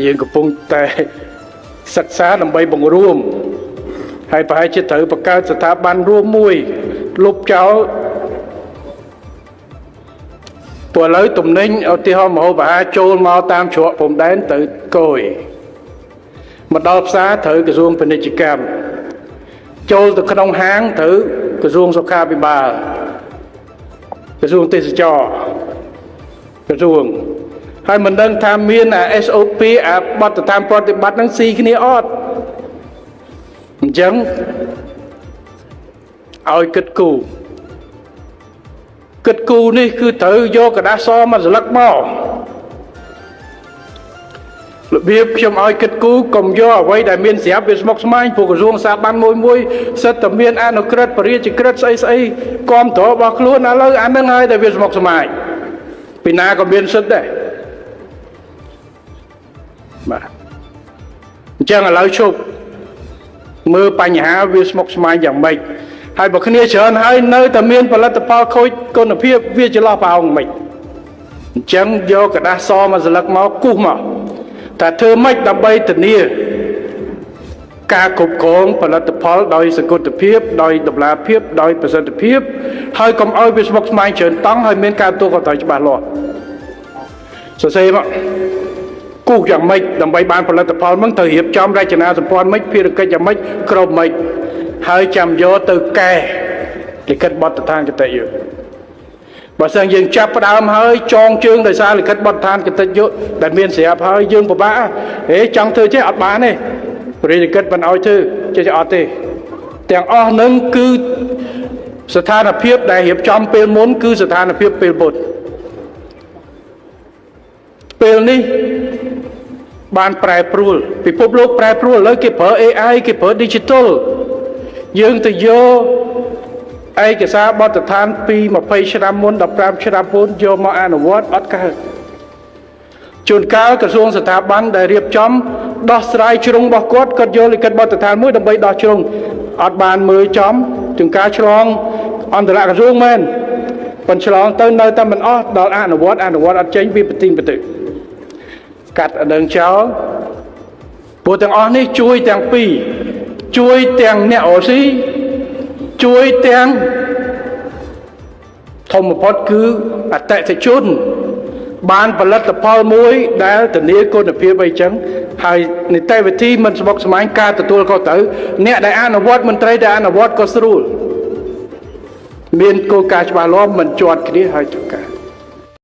យើងកំពុងតែសិក្សាដើម្បីបង្រួមហើយប្រហែលជាត្រូវបង្កើតស្ថាប័នរួមមួយលុបចោលព្រោះឥឡូវទំនិញឧទាហរណ៍មហូបអាហារចូលមកតាមច្រកព្រំដែនទៅកយមកដល់ផ្សារត្រូវក្រសួងពាណិជ្ជកម្មចូលទៅក្នុងហាងត្រូវក្រសួងសុខាភិបាលក្រសួងទេសចរក្រសួងហើយមិនដឹងថាមានអា SOP អាបទដ្ឋានប្រតិបត្តិហ្នឹងស៊ីគ្នាអត់អញ្ចឹងឲ្យគិតគូរគិតគូរនេះគឺត្រូវយកក្រដាសសមកស្លឹកមករបៀបខ្ញុំឲ្យគិតគូរកុំយកអ្វីដែលមានស្រាប់វាស្មុគស្មាញព្រោះក្រសួងស្ថាប័នមួយមួយសិតតែមានអនុក្រឹត្យបរិយាក្រឹត្យស្អីស្អីគ្រប់គ្រងរបស់ខ្លួនឥឡូវអានឹងហើយដែលវាស្មុគស្មាញពីណាក៏មានសិទ្ធដែរបាទអញ្ចឹងឥឡូវឈប់មើលបញ្ហាវាស្មុគស្មាញយ៉ាងម៉េចហើយបើគ្នាច្រើនហើយនៅតែមានផលិតផលខូចគុណភាពវាចន្លោះប្រហោងម៉េចអញ្ចឹងយកក្រដាសសមកស្លឹកមកគូសមកតែធ្វើម៉េចដើម្បីធានាការគ្រប់គ្រងផលិតផលដោយសង្គតិភាពដោយតម្លាភាពដោយប្រសិទ្ធភាពហើយកុំឲ្យវាស្មុគស្មាញច្រើនតង់ហើយមានការទទួលខុសត្រូវច្បាស់លាស់សរសេរមកគូសយ៉ាងម៉េចដើម្បីបានផលិតផលហ្នឹងត្រូវរៀបចំរចនាសម្ព័ន្ធម៉េចភារកិច្ចយ៉ាងម៉េចក្រុមម៉េចហើយចាំយកទៅកែលិខិតបទដ្ឋានគតិយុបើសិនយើងចាប់ផ្ដើមហើយចងជើងដោយសារលិខិតបទដ្ឋានគតិយុដែលមានស្រាប់ហើយយើងពិបាកហេចង់ធ្វើចេះអត់បានទេព្រះរាជកិច្ចមិនឲ្យធ្វើចេះអត់ទេទាំងអស់នឹងគឺស្ថានភាពដែលរៀបចំពេលមុនគឺស្ថានភាពពេលមុនពេលនេះបានប្រែប្រួលពិភពលោកប្រែប្រួលឥឡូវគេប្រើ AI គេប្រើ digital យើងទៅយកឯកសារបទដ្ឋានពី20ឆ្នាំមុន15ឆ្នាំមុនយកមកអនុវត្តអត់កើតជួនកាលក្រសួងស្ថាប័នដែលរៀបចំដោះស្រាយជ្រុងរបស់គាត់គាត់យកលិខិតបទដ្ឋានមួយដើម្បីដោះជ្រុងអត់បានមើលចំជួនកាលឆ្លងអន្តរក្រសួងមែនប៉ុន្តែឆ្លងទៅនៅតែមិនអស់ដល់អនុវត្តអនុវត្តអត់ចេញពីប្រទីងប្រទិកាត់អនឹងចោលព្រោះទាំងអស់នេះជួយទាំងពីរជួយទាំងអ្នកអូស៊ីជួយទាំងធំបំផុតគឺអតិថិជនបានផលិតផលមួយដែលធានាគុណភាពអីចឹងហើយនីតិវិធីមិនស្មុគស្មាញការទទួលខុសត្រូវអ្នកដែលអនុវត្តមន្ត្រីដែលអនុវត្តក៏ស្រួលមានគោលការណ៍ច្បាស់លាស់មិនជាប់គ្នាហើយធ្វើការ